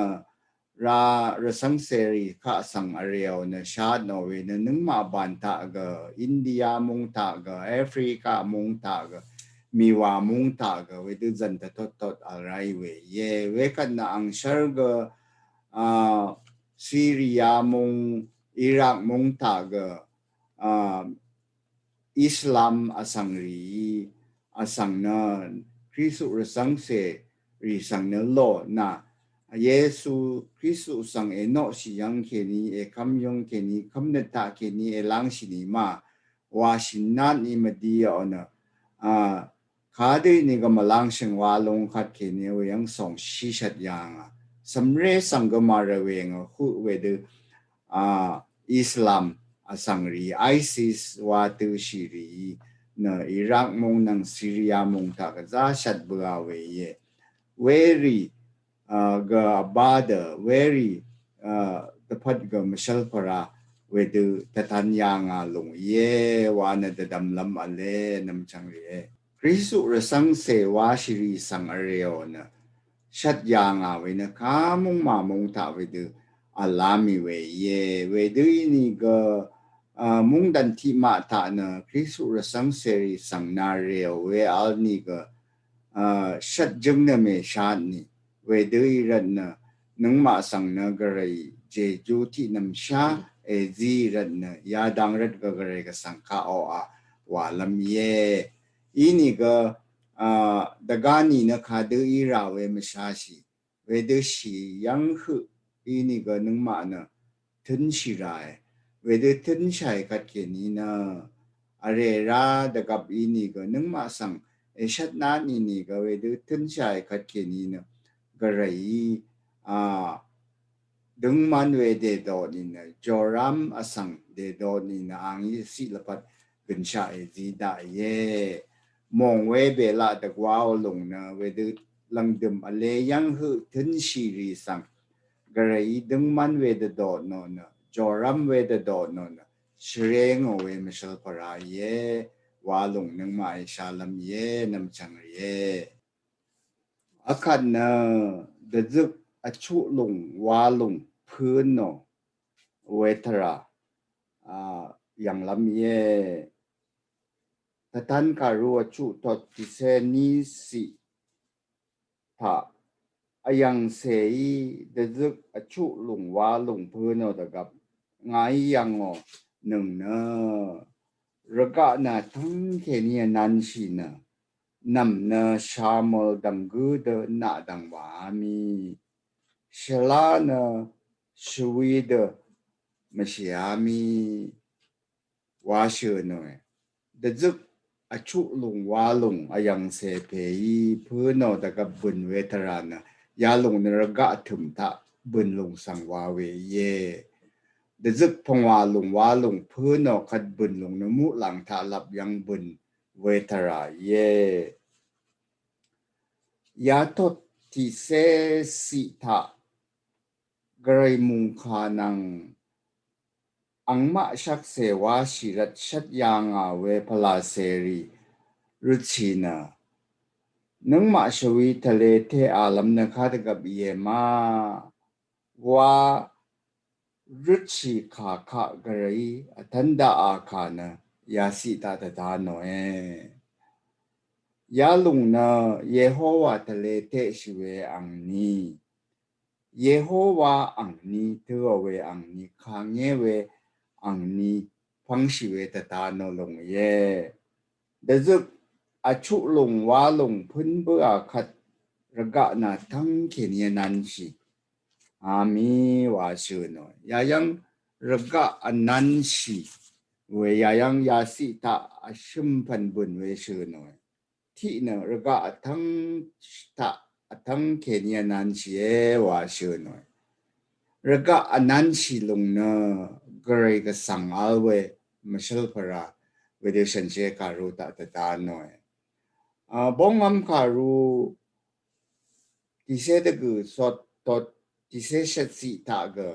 ra rvcv́ngcèrì kaq svng vrèò nø shvt nò we nø nøngmaq bàn taq gø India mung taq gø Africa mung taq gø Miwa mung taq gø wedø zv̀n dvtot tot vl ráì we íe. Wekvt nø angshv́r gø Syria mung Iraq mung taq gø Islam vsvngrì vsvng nø Kristu rvcv́ngcèrì svng nø lò nà Yesu Kristu svng ènoqshì yv́ng kèní èkv́m yv́ng kèní kv́mnøt taq kèní èlv́ngshì nìma washì nat nì mvdi yò nø kadø nìgø mvlv́ngshø̀ng wa lung kvt kèní we yv́ng sòngshì shvt yà ngà. Cv̀mré svng gø màrvwè ngò høq wedø Islam vsvngrì ISIS wa tøshìrì nø Iraq mung nvng Syria mung taq gvzá shvt bøa we íe. Werì gø vbá dø werì dvpvt gø mvshv́l pvrá wedø tvtan yà ngà lung íe wa nø dvdvmlv́m vle nvmchvngrìe. Kristu rvcv́ngcè washìrì svng vrèò nø shvt yà ngà we nø kamung màmung taq wedø v̀lá mì we íe. Wedø ínìgø mungdv̀n tiqmaq taq nø Kristu rvcv́ngcèrì svng nà rèò we vl nìgø shvt jøng nø mèshat nì wedø í rvt nø nøngmaq svng nø Gvray jejú tiqnvmshá èzí í rvt nø yadang rvt gø Gvray gvsvng kaq oqà wàlv́m íe. Ínìgø dvgá nì nø kadø í rà we mvshashì wedø shì yv́ng høq ínìgø nøngmaq nø tǿnshì ràe. Wedø tǿnshàì kvt kèní nø vrè rá dvgvp ínìgø nøngmaq svng èshvt nat nìnìgø wedø tǿnshàì kvt kèní nø Gvrayí a døngman we dèdò nìnø, Joram vsvng dèdò nìnø, angí siq lvpat gønshaq èzí daqìe. Mòng we bèlaq dvgwáò lùng nø, wedø lv̀ngdø̀m vle yv́ng høq tǿnshì rì svng, Gvrayí døngman we dvdò nò nø, Joram we dvdò nò nø, shvré ngò we mvshvl pvra íe, wa lùng nøngmaq èshalv́m íe, nvmchvng rìe. Akvt nø dvzøk vchuq lùng wa lùng pø̄nò we tvrà, a, yv̀nglv́m íe. Tvtan kàru vchuq tot tiqsé ní siq taq vyv̀ngcèí dvzøk vchuq lùng wa lùng pø̄nò dvgvp ngàí yv̀ngò nøng nø rvgaq nø tv́ng kèní vnvnshì nø nv̀m nø shamøl dv̀nggǿ dø naq dv̀ngwàá mì. Shvlá nø shvwi dø mvshìá mì. Wa shø̀ nòe. Dvzøk vchuq lùng wa lùng vyv̀ngcè pèí pø̄nò dvgvp bø̀n we tvrà nø yalùng nø rvgaq tø̀m taq bø̀n lùng svng wa we íe. Dvzøk pvngwà lùng wa lùng pø̄nò kvt bø̀n lùng nø muqlàng taq lap yv̀ng bø̀n we tvrà íe. Yatot tiqsé siq taq Gvray mùngkà nvng angmaq shvkse wáshì rvt shvt yà ngà we pvlacèrì røtshì nø nøngmaq shvwi tvle teq alvm nø kadvgvp íe ma wa røtshì kà kaq Gvrayí vtvn daqà kà nø yaciq taq dvda nòe. Yalùng nø Yehowa tvle teqshì we angni, Yehowa angni, tø̄ò we angni, kàngé we angni pvngshì we dvda nò lùng íe. Dvzøk vchuq lùng wa lùng pø̄n bǿà kvt rvgaq nø tv́ng kèní vnvnshì. Amì wa shø̀ nòe. Yayv́ng rvgaq vnvnshì we yayv́ng yaciq taq vshø̀m pv̀n bø̀n we shø̀ nòe. Tiq nø rvgaq vtv́ng taq vtv́ng kèní vnvnshìe wa shø̀ nòe. Rvgaq vnvnshì lùng nø Gvray gvsvng vl we mvshvl pvra wedø shànshér kàru taq dvda nòe. A, bóngvm kàru tiqsé dvgø̀ sot tot tiqsé shvtsiq taq gø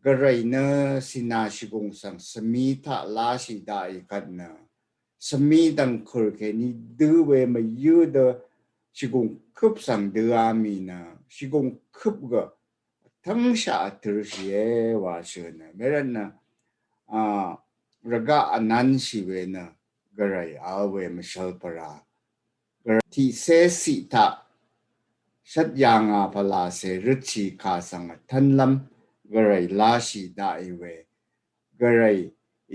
Gvray nø Sina shìgùng svng svmi taq láshì daqì kvt nø svmi dv̀ngkø̀r kèní dø̄ we mvyǿ dø shìgùng køp svng dø̄ amì nø shìgùng køp gø vtv́ngshaq vtørshìe wa shø̀ nø. Wervt nø, a, rvgaq vnvnshì we nø Gvray vl we mvshvl pvra. Gvray tiqsé siq taq shvt yà ngà pvlacè røtshì kà svng vtv́nlv́m Gvray láshì daqì we. Gvray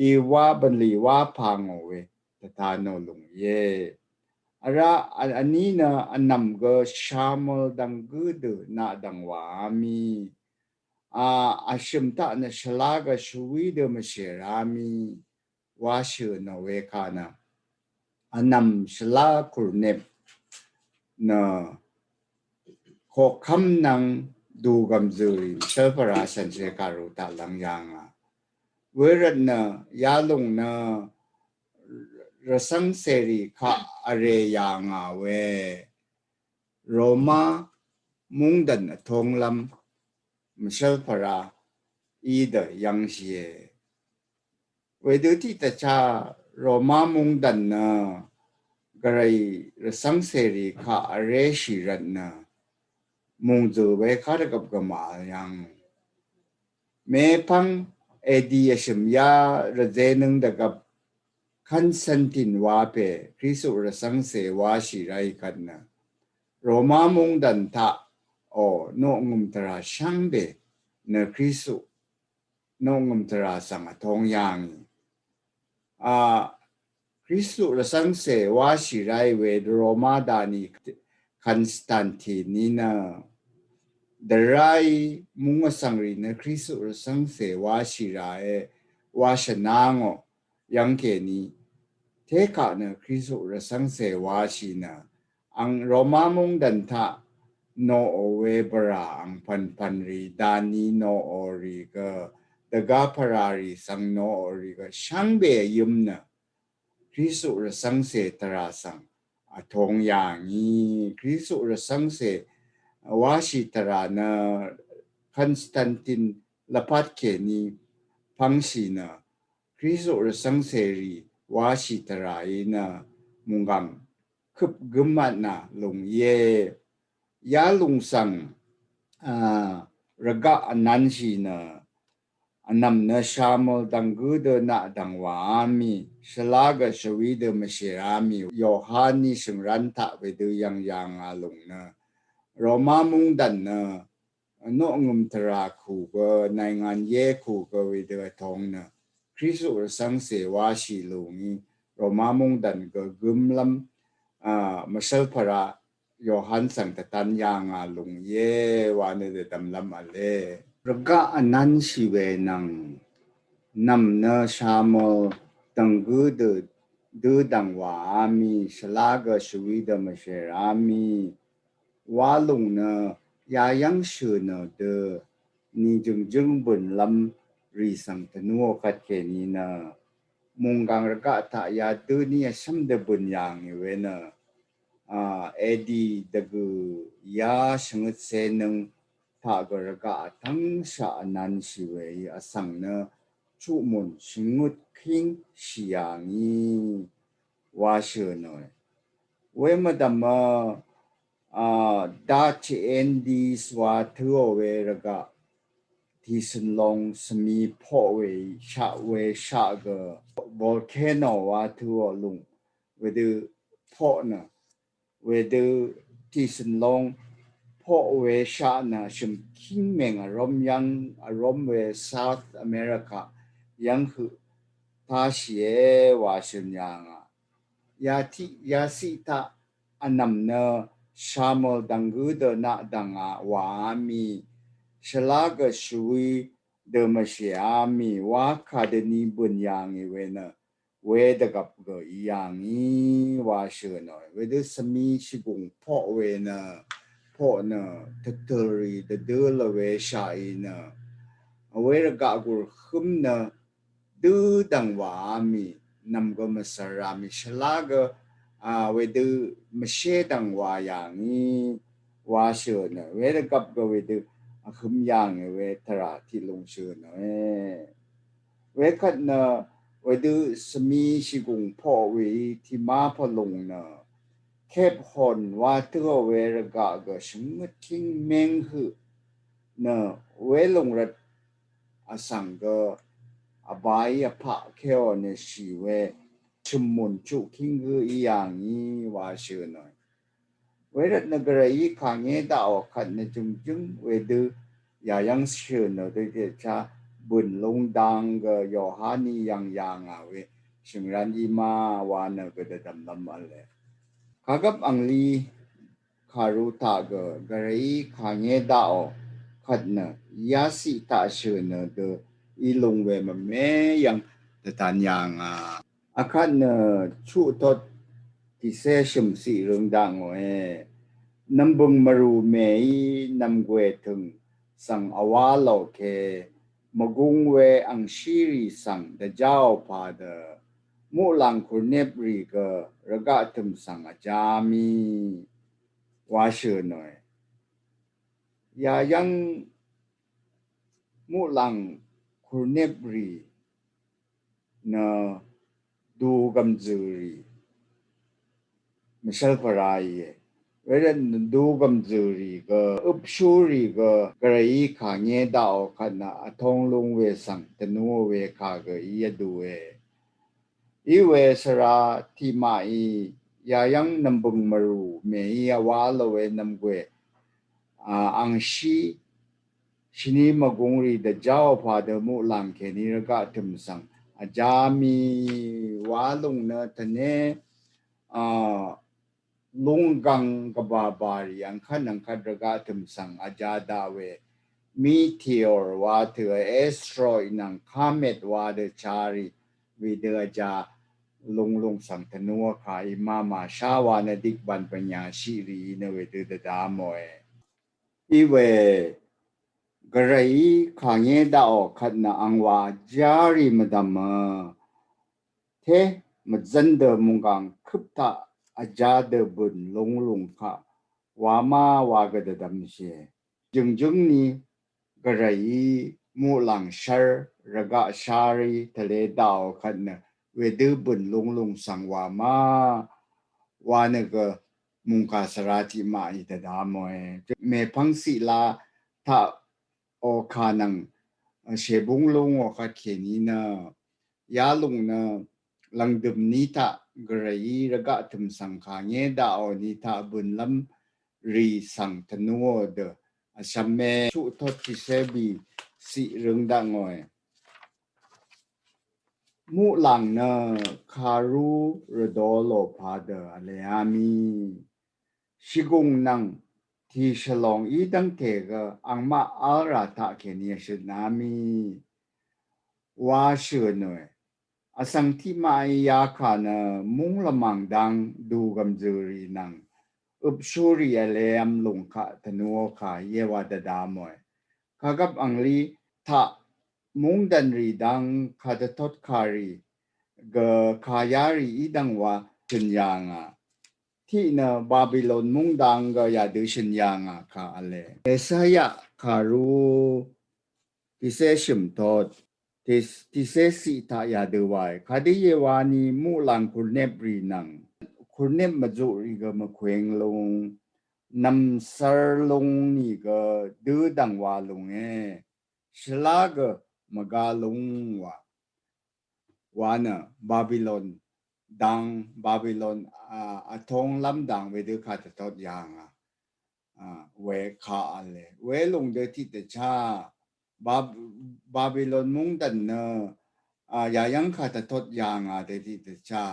í wá bv̀nlì wá pà ngò we dvda nò lùng íe. Vrá vní nø vnv̀m gø shamøl dv̀nggǿ dø naq dv̀ngwàá mì. A, vshø̀m taq nø shvlá gø shvwí dø mvshèr á mì. Wa shø̀ nò we kà nø vnv̀m shvlá kùrnep nø koqkv́m nvng dùgv̀m zø̀rì mvshv́l pvra shànshér kàru taq lv́ng yà ngà. Wervt nø yalùng nø rvcv́ng cèrì kaq vrè yà ngà we Roma mungdv̀n vtōnglv́m mvshv́l pvra í dø yv́ngshìe. Wedø tiqdvchá Roma mungdv̀n nø Gvray rvcv́ng cèrì kaq vréshì rvt nø mùngzø̀l we kadvgvp gø màvl yv̀ng. Mepvng A D vshø̀m yá rvzénøng dvgvp Konstantin wapè Kristu rvcv́ngcè wáshì ráì kvt nø Roma mungdv̀n taq ò noqngø̀m tvrà shvngbe nø Kristu noqngø̀m tvrà svng vtōng yà ngì. A, Kristu rvcv́ngcè wáshì ráì we Roma dani Konstantin ní nø dvráì mung vsvngrì nø Kristu rvcv́ngcè wáshì ráì wa shvnà ngò yv́ng kèní. Tékaq nø Kristu rvcv́ngcè wáshì nø ang Roma mungdv̀n taq noqò we bvrà angpv̀npv̀n rì dani noqò rì gø dvgá pvrà rì svng noqò rì gø shvngbe yøm nø Kristu rvsvngsè tvrà svng vtong yàngì. Kristu rvsvngsè wáshì tvrà nø Konstantin lvpat kèní pvngshì nø Kristu rvsvngsè rì wáshì tvrà í nø munggang køp gømvt nø lung íe. Yalung svng a rvgaq vnanshì nø vnvm nø shamøl dvnggǿ dø naq dvngwà ámì shvlá gø shvwí dø mvshèr ámì Yohaní shø̀ngrán taq wedø yv̀ng yàngà lung nø Roma mungdv̀n nø noqngø̀m tvrà kù gø naingan yé kù gø wedø vtong nø Kristu rvsvngsè wáshì lungí Roma mungdv̀n gø gømlv́m a mvshv́l pvrà Yohan svng tvtan yàngà lung íe wa nø dvdvmlv́m vle. Rvgaq vnanshì we nvng nvm nø shamøl dvnggǿ dø dø dvngwà ámì shvlá gø shvwí dø mvshèr ámì wá lung nø yayv́ng shø̀ nø dø ni jø̀ngjǿng bø̀nlv́m rì svng tvnúò kvt kèní nø munggang rvgaq taq yadø ní vshv́m dø bø̀n yàngì we nø a edi dvgø̀ yá shvngøt senøng taq gø rvgaq vtv́ngshaq vnanshì weí vsvng nø chuqmùn shvngøt kíng shì yàngì wa shø̀ nòe. We mvdv̀mø a Dutch Andes wa tø̄ò we rvgaq tìsø̀n long svmi poq we shaq we shaq gø volcano wa tø̄ò lung wedø poq nø wedø tìsø̀n long poq we shaq nø shø̀m kíng mèng vróm yv́ng vróm we South America yv́ng høq táshìe wa shø̀n yàngà. Yatiq yaciq taq vnvm nø shamøl dvnggǿ dø naq dvngwà ámì shvlá gø shvwí dø mvshèr ámì wá kà dø ni bø̀n yàngì we nø wedvgvp gø í yàngì wa shø̀ nòe. Wedø svmi shìgùng poq we nø poq nø tvtø̀l rì dvdø̄ lvwe shaq í nø we rvgaq gur høm nø dø dvngwà ámì nvm gø mvsvr ámì shvlá gø a wedø mvshé dvngwà yàngì wa shø̀ nø wedvgvp gø wedø vhøm yàngì we tvrà tiq lung shø̀ nòe. Wekvt nø wedø svmi shìgùng poq weí tiqmá pvlung nø Cape Horn wa tø̄ò we rvgaq gø shvngøt kíng meng høq nø welung rvt vsvng gø vbaí vpaq kéò nø shì we shø̀mmùn chuq kíng gø í yàngì wa shø̀ nòe. Wervt nø gvrayí kàngé daqò kvt nø jø̀ngjǿng wedø yayv́ng shø̀ nø dø jèchá bø̀n lung dang gø Yohaní yv̀ng yàngà we shø̀ngrán í ma wa nø gø dvdvmlv́m vle. Kàgvp angli kàru taq gø gvrayí kàngé daqò kvt nø yaciq taq shø̀ nø dø í lung we mvme yv̀ng dvtan yàngà. Akvt nø chuqtot tìcé shø̀mciq røng dakngòe. Nv̀mbø̀ng mvrù mèí nv̀mgwè tø̀ng svng vwá lòke mvgung we angshírì svng dvjáò pà dø muqlàng kùrnep rì gø rvgaq tø̀m svng vjá mì wa shø̀ nòe. Yayv́ng muqlàng kùrnep rì nø dugv̀mzø̀ rì mvshv́l pvrá íe. Wervt nø dugv̀mzø̀ rì gø øpshú rì gø gvrayí kàngé daqò kvt nø vtong lung we svng tvnúò we kà gø í vdùe. Iwe svra tiqmaqí yayv́ng nv̀mbø̀ng mvrù mèí vwá lòe nv̀mgwè a angshí shvní mvgúng rì dvjáò pà dø muqlàng kèní rvgaq tø̀m svng vjá mì wa lung nø tvné a lunggang gvbàbà rì angkvt angkvt rvgaq tø̀m svng vjá daq we meteor wa tø̀ asteroid nvng comet wa dø charì wedø vjá lunglung svng tvnú vkà í màmà shá wa nø dikban pvnyashì rì í nø wedø dvdá mòe. Iwe gvrayí kàngé daqò kvt nø angwà járì mvdv̀mø té mvzv́n dø mungkàng køp taq vjá dø bø̀n lunglung kaq wamá wa gø dvdvmshì. Jø̀ngjǿng ni gvrayí muqlàng shv́r rvgaq shárí tvlé daqò kvt nø wedø bø̀n lunglung svng wamá wa nø gø mungkà svra tiqmaq í dvdvmòe. Mèpvng siqla taq okà nvng shèbúng lúngò kvt kèní nø yalùng nø lv̀ngdø̀m ní taq gvrayí rvgaq tø̀m svng kàngé daqò ní taq bø̀nlv́m rì svng tvnúò dø vshvme shuqtot tiqsé bì siq røng daqngòe. Muqlàng nø kàrú rvdolò padø vleá mì. Shìgùng nvng tìshvlong í dv́ngte gø angmaq v́lrà taq kèní vshøtná mì. Wa shø̀nòe. Vsvng tiqmaqí yakà nø múng lvmàng dang dugv̀mzø̀rì nvng øpshúrì vlevm lùng kaq tvnúò kà íe wa dvdvmòe. Kàgvp angli taq mungdv̀nrì dang kàdvtot kàrì gø kàyárì í dv̀ng wa shø̀n yà ngà. Tiq nø Babilon mungdang gø yadø shø̀n yà ngà kà vle. Esaya kàrú tiqsé shø̀m tot tiqsé siq taq yadø wae. Kadø íe wani muqlàng kùrneprì nvng kùrnep mvzuqrì gø mvkweng lung nv̀msvr lung nìgø dø dv̀ng wa lunge. Shvlá gø mvga lung wa. Wa nø Babilon dang, Babilon a, vtong lv́m dang wedø kàdvtot yà ngà. A, we kà vle. Welùng dø tiqdvchá Bab, Babilon mungdv̀n nø a, yayv́ng kàdvtot yà ngà dø tiqdvchá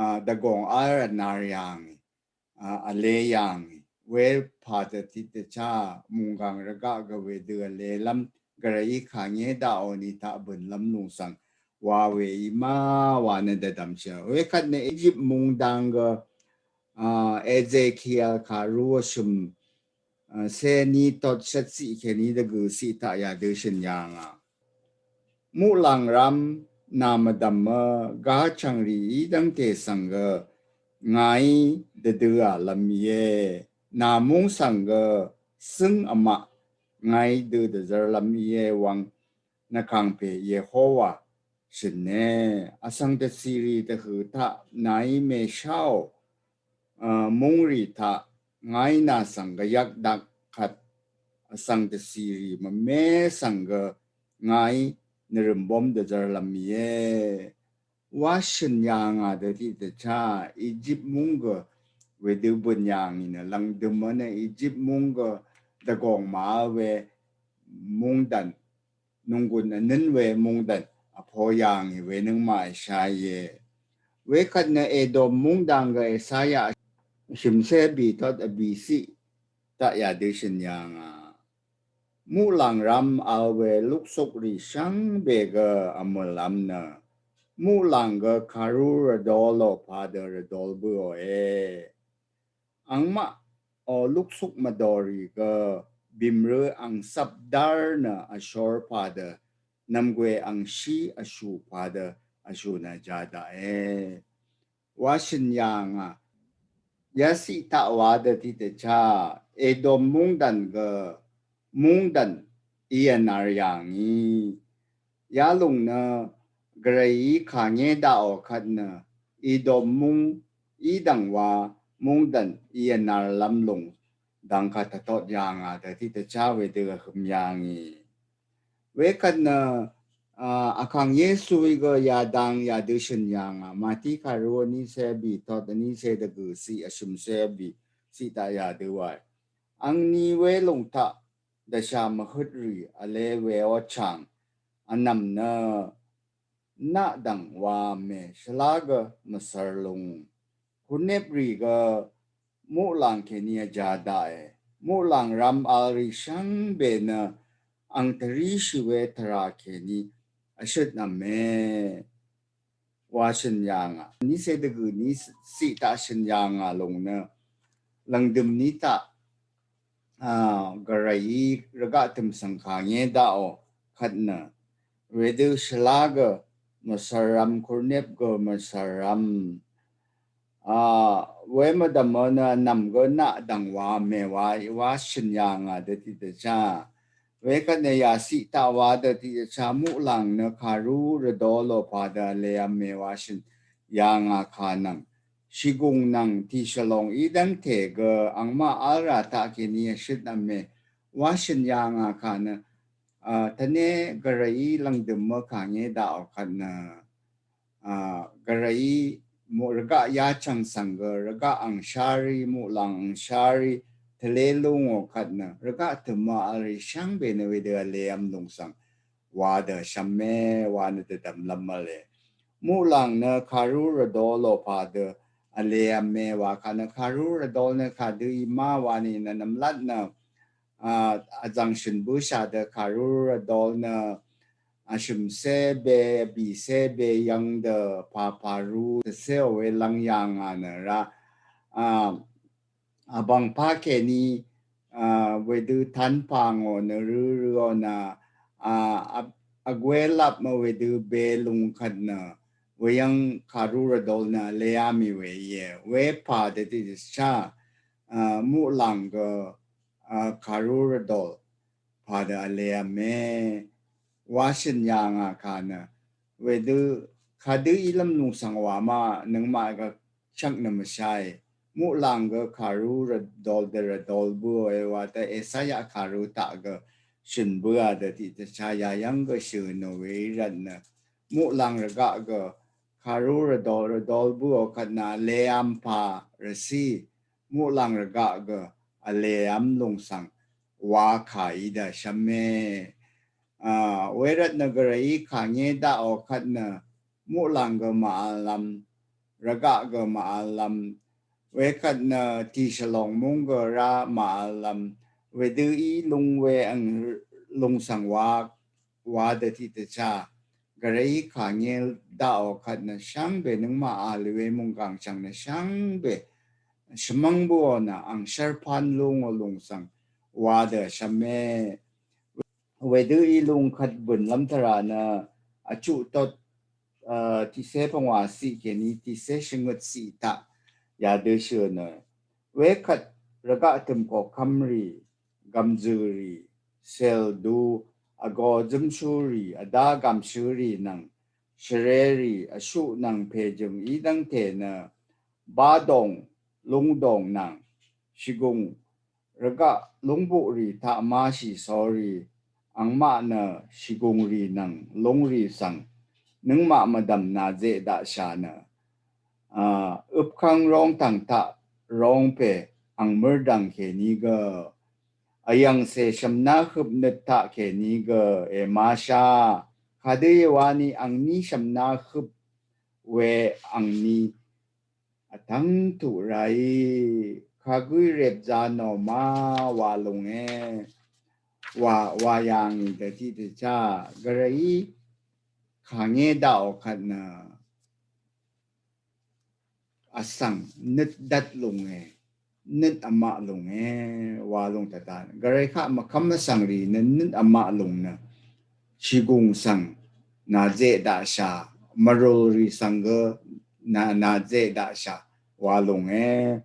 a, dvgòng v́l vnar yà ngì. A, vle yà ngì. We padø tiqdvchá mungkàng rvgaq gø wedø vlelv́m gvrayí kàngé daqò ní taq bø̀nlv́m lùng svng wa we í má wa nø dvdvmshì. Wekvt nø Egypt mungdang gø a, Ezekiel kàrú vshø̀m a, seni tot shvtsiq kèní dvgø̀ siq taq yadø shø̀n yà ngà. Muqlàng ram nà mvdv̀mø gachv̀ngrì í dv́ngte svng gø ngàí dvdø vlvm íe. Nà múng svng gø sǿng vmaq ngàí dø dvzvr lvm íe wvng nvkàngpè Yehowa shø̀ne. Vsvng dvcìrì dvhø̀ taq nàí mèsháò a, múngrì taq ngàí nà svng gvyvk dak kvt vsvng dvcìrì mvme svng gø ngàí nvrø̀mbóm dvzvr lvm íe. Wa shø̀n yà ngà dø tiqdvchá Egypt múng gø wedø bø̀n yà ngì nø lv̀ngdø̀m nø Egypt múng gø dvgòng màvl we mungdv̀n nunggun vnøn we mungdv̀n vpo yà ngì we nøngmaq èsha íe. Wekvt nø Edom mungdang gø Esaya shø̀msé bì tot vbì siq taq yadø shø̀n yà ngà. Muqlàng ram vl we luksukrì shvngbe gø vmø̀lvm nø muqlàng gø kàrú rvdolò padø rvdol bǿòe. Angmaq o luksuk mvdorì gø bìmrø angcvp dár nø vshor padø nv̀mgwe angshí vshù padø vshù nø ja daqe. Wa shø̀n yà ngà. Yaciq taq wa dø tiqdvchá Edom mungdv̀n gø mungdv̀n í vnar yà ngì. Yalùng nø gvrayí kàngé daqò kvt nø Edom múng í dv̀ng wa mungdv̀n í vnar lvm lùng dv̀ng kàdvtot yà ngà dø tiqdvchá wedø vhøm yà ngì. Wekvt nø a, vkàng Yesuí gø yadang yadø shø̀n yà ngà. Mati kàrú vnícé bì tot vnícé dvgø̀ siq vshø̀msé bì siq taq yadø wae. Angni welùng taq dvshà mvhøtrì vle we ochàng vnv̀m nø naqdv̀ng wa mè shvlá gø mvsvr lung. Kùrneprì gø muqlàng kèní vja daqe. Muqlàng ram vlrì shvngbe nø ang tvríshì we tvrà kèní vshøt vme. Wa shø̀n yà ngà. Nícé dvgø̀ ní siq taq shø̀n yà ngà lùng nø lv̀ngdø̀m ní taq a, gvray í rvgaq tø̀m svng kàngé daqò kvt nø wedø shvlá gø mvsvram, kurnep gø mvsvram, a, we mvdv̀mø nø nv̀m gø naq dv̀ng wa mè wa, wa shø̀n yà ngà dø tiqdvchá. Wekvt nø yàciq taq wa dø tiqdvchá muqlàng nø kàrú rvdolò pà dø vlev̄m mè wa shø̀n yà ngà kà nvng shìgùng nvng tìshvlòng í dv́ngte gø angmaq v́l rà taq kèní vshøt v̄m mè wa shø̀n yà ngà kà nø, a, tvné gvray í lv̀ngdø̀m mø kàngé daqò kvt nø, a, gvray í rvgaq yachv̀ng svng gø rvgaq angshari, muqlàng angshari tvlé lúngò kvt nø rvgaq tø̀m mø v́l rì shvngbe nø wedø vlev̄m lùng svng wa dø shvmé wa nø dvdv̀mlv́m v̄le. Muqlàng nø kàrú rvdolò pà dø vlev̄m mè wa kà nø kàrú rvdol nø kadø í má wa nì nø nvmlat nø, a, vzv̀ng shø̀n bǿshà dø kàrú rvdol nø vshø̀mcé be, vbìcé be yv̀ng dø pàpàrú dvcéò we lv́ng yà ngà nø rá, a, vbv̀ngpá kèní, a, wedø tán pà ngò nø rø̄ rø̄ò nø, a, vgwelap mø wedø be lùng kvt nø weyv̀ng kàrú rvdol nø vlev̄m mì we íe. Wepà dø tiqdvchá, a, muqlàng gø, a, kàrú rvdol pà dø vlev̄m mè wa shø̀n yà ngà kà nø wedø kadø ílv́m lùng svng wa ma nøngmaq gvchvk nø mvsháì. Muqlàng gø kàrú rvdol dø rvdol bǿò e wa dø Esaya kàrú taq gø shø̀n bǿà dø tiqdvchá yayv́ng gø shø̀n nò we í rvt nø muqlàng rvgaq gø kàrú rvdol rvdol bǿò kvt nø vlev̄m pà rvcí muqlàng rvgaq gø vlev̄m lùng svng wa kà í dø shvmé. A, wervt nø gvray í kàngé daqò kvt nø muqlàng gø màvllv́m, rvgaq gø màvllv́m, wekvt nø tìshvlòng múng gø rá màvllv́m, wedø í lùng we ang lùng svng wa, wa dø tiqdvchá gvray í kàngé daqò kvt nø shvngbe nøngmaq vl we mùnggàng chv̀ng nø shvngbe shvmv́ng bǿò nø ang shv́rpán lúngò lùng svng wa dø shvmé. Wedø í lùng kvt bø̀nlv́m tvrà nø vchuq tot, a, tiqcé pvngwà ciq kèní tiqcé shvngøt ciq taq yadø shø̀n nø wekvt rvgaq tø̀m koqkv́m rì, gv̀mzø̀ rì, cèldu, vgō zǿmshú rì, vdá gv̀mshǿ rì nvng shvrē rì, vshuq nvng pèjø̀ng í dv́ngte nø bádòng, lúngdòng nvng shìgùng rvgaq lúngbuq rì taq máshì sórí angmaq nø shìgùng rì nvng lúng rì svng nøngmaq mvdv̀m nàzeq daqshà nø, a, øpkv́ng róngtv̀ng taq róngpè ang mørdv̀ng kèní gø vyv̀ngcè shv̀mná høpnøt taq kèní gø èmashá kadø íe wa nì angní shv̀mná høp we angní vtv́ng tuq ràí kagǿí rep za nò ma wa lùnge wa, wa yà ngì dø tiqdvchá gvray í kàngé daqò kvt nø vsvng nøt dvt lùnge, nøt vmaq lùnge wa lùng tvtan gvray kaq mvkv́m vsvng rì nø nøt vmaq lùng nø shìgùng svng nàzeq daqshà, mvrùl rì svng gø nà, nàzeq daqshà wa lùnge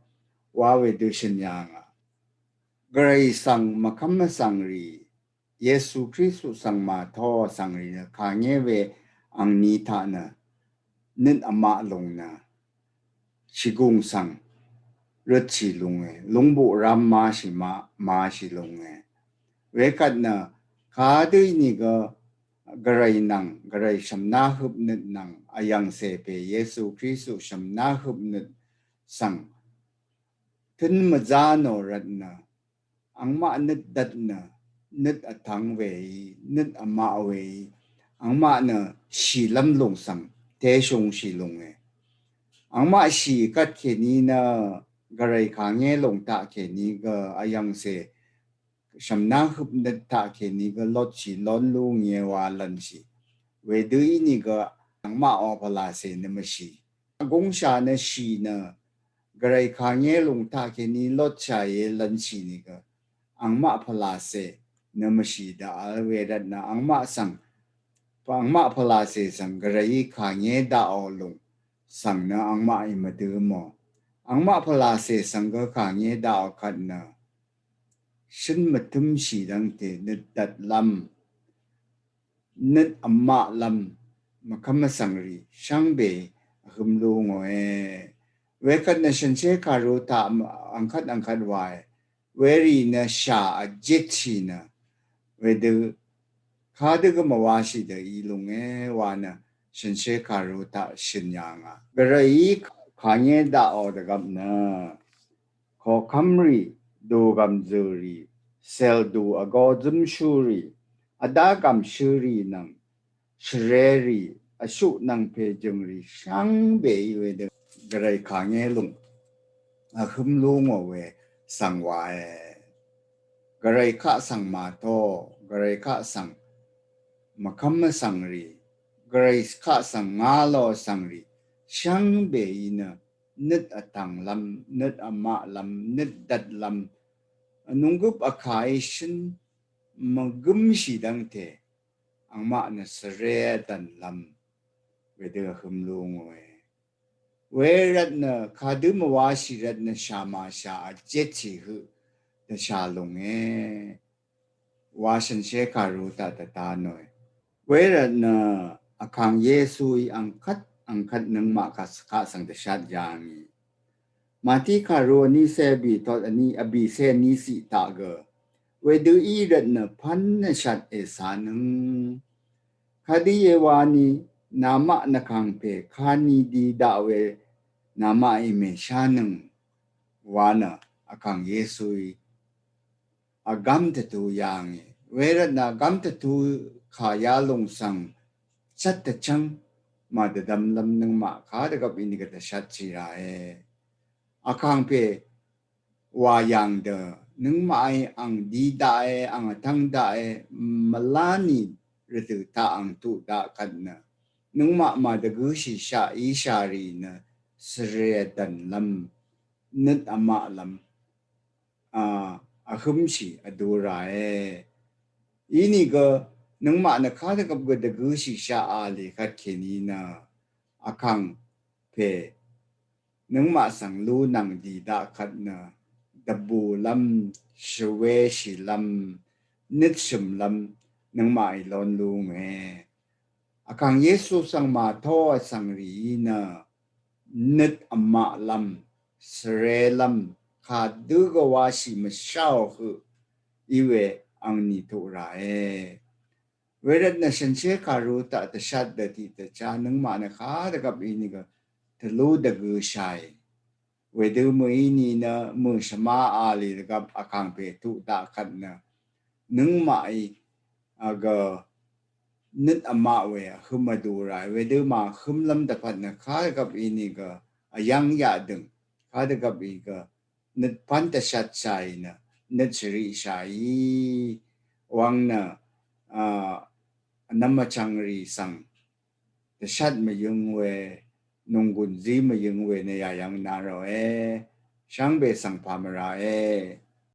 wa wedø shø̀n yà ngà. Gvray svng mvkv́m vsvng rì Yesu Kristu svng màtó vsvng rì nø kàngé we angní taq nø nøt vmaq lùng nø shìgùng svng røtshì lùnge, lúngbuq rám máshì ma, máshì lùnge. Wekvt nø kadø ínìgø gvray nvng, gvray shv̀mná høpnøt nvng vyv̀ngcè pè Yesu Kristu shv̀mná høpnøt svng tø̄n mvzá nò rvt nø angmaq nøt dvt nø nøt vtvng weí, nøt vmaq weí angmaq nø shìlv́m lùng svng téshungshì lùnge. Angmaq shì kvt kèní nø gvray kàngé lùng taq kèní gø vyv̀ngcè shv̀mná høpnøt taq kèní gø lotshì lón lú nge wa lv́nshì. Wedø ínìgø angmaq ò pvlacè nø mvshì. Gúngshà nø shì nø gvray kàngé lùng taq kèní lotshàìe lv́nshì nìgø angmaq pvlacè nø mvshì daqvl we rvt nø angmaq svng, angmaq pvlacè svng gvrayí kàngé daqò lùng svng nø angmaqí mvdø̄ mò. Angmaq pvlacè svng gø kàngé daqò kvt nø shøn mvtø̄mshì dvngte nøt dvtlv́m, nøt vmaqlv́m, mvkv́m vsvngrì shvngbe vhø̄m lú ngòe. Wekvt nø shànshér kàru taq angkvt angkvt wae. Werì nø shà vjitshì nø wedø kadø gø mvwashì dø í lúnge wa nø shànshér kàru taq shø̀n yà ngà. Gvrayí kàngé daqò dvgvp nø koqkvmrì, dugv̀m zø̀rì, cèldù vgō zǿmshúrì, vdágv̀m shø̄rì nvng shvrerì, vshuq nvng pèjø̀ngrì shvngbeí wedø gvray kàngé lùng vhø̄m lú ngò we svng wae. Gvray kaq svng màtó, gvray kaq svng mvkv́m vsvngrì, gvray kaq svng ngá lò vsvngrì shvngbeí nø nøt vtv̀nglv́m, nøt vmaqlv́m, nøt dvtlv́m, vnunggøp vkàí shøn mvgǿmshì dvngte angmaq nø svre vdv̀nlv́m wedø vhø̄m lú ngòe. Wervt nø kadø mvwashì rvt nø shàmàshà vjitshì høq dvshà lúnge wa shànshér kàru taq dvta nòe. Wervt nø vkàng Yesuí angkvt angkvt nøngmaq kaq svng dvshat yà ngì. Màtí kàru vní cé vbì tot vní vbì cé vní ciq taq gø wedø í rvt nø pv́n vshat ècānøng. Kadø íe wani namaq nvkàngpè kani di daq we namaqí mèshánøng wa nø vkàng Yesuí vgv́m tvtu yà ngì. Wervt nø vgv́m tvtu kà yalùng svng shvt tvchv́ng màdvdvmlv́m nøngmaq kadvgvp ínìgø dvshatshì ràe. Vkàngpè wà yàng dø nøngmaqí ang di daqe, ang vtv́ng daqe, mvlá ni rvdø̀ taq ang tuq daq kvt nø nøngmaq màdvgø̄shìshaq íshà rì nø svre vdv̀nlv́m, nøt vmaqlv́m, a, vhø̄mshì vdu ràe. Inìgø nøngmaq nø kadvgvp gø dvgø̄shìshaq a lì kvt kèní nø vkàngpè nøngmaq svng lú nvng dì daq kvt nø dvbùlv́m, shvweshìlv́m, nøtshø̀mlv́m nøngmaqí lón lú nge. Vkàng Yesu svng màtó vsvngrìí nø nøt vmaqlv́m, svrelv́m, kadø gvwashì mvsháò høq í we angni tuq ràe. Wervt nø shànshér kàru taq dvshat dø tiqdvchá nøngmaq nø kadvgvp ínìgø tvlú dvgø̄shàì. Wedø mø̀í ni nø mø̀shvmá a lì dvgvp vkàngpè tuq daq kvt nø nøngmaqí agø nøt vmaq we vhø̄m vdu ràe. Wedø màhø̄mlv́m dvpvt nø kadvgvp ínìgø vyv́ng yaqdø̀ng, kadvgvp í gø nøt pv́n dvshatshàì nø nøt shvriqshàì wvng nø, a, vnvm vchvngrì svng dvshat mvyøng we, nònggùn zí mvyøng we nø yàyvng na ròe. Shvngbe svng pà mvràe.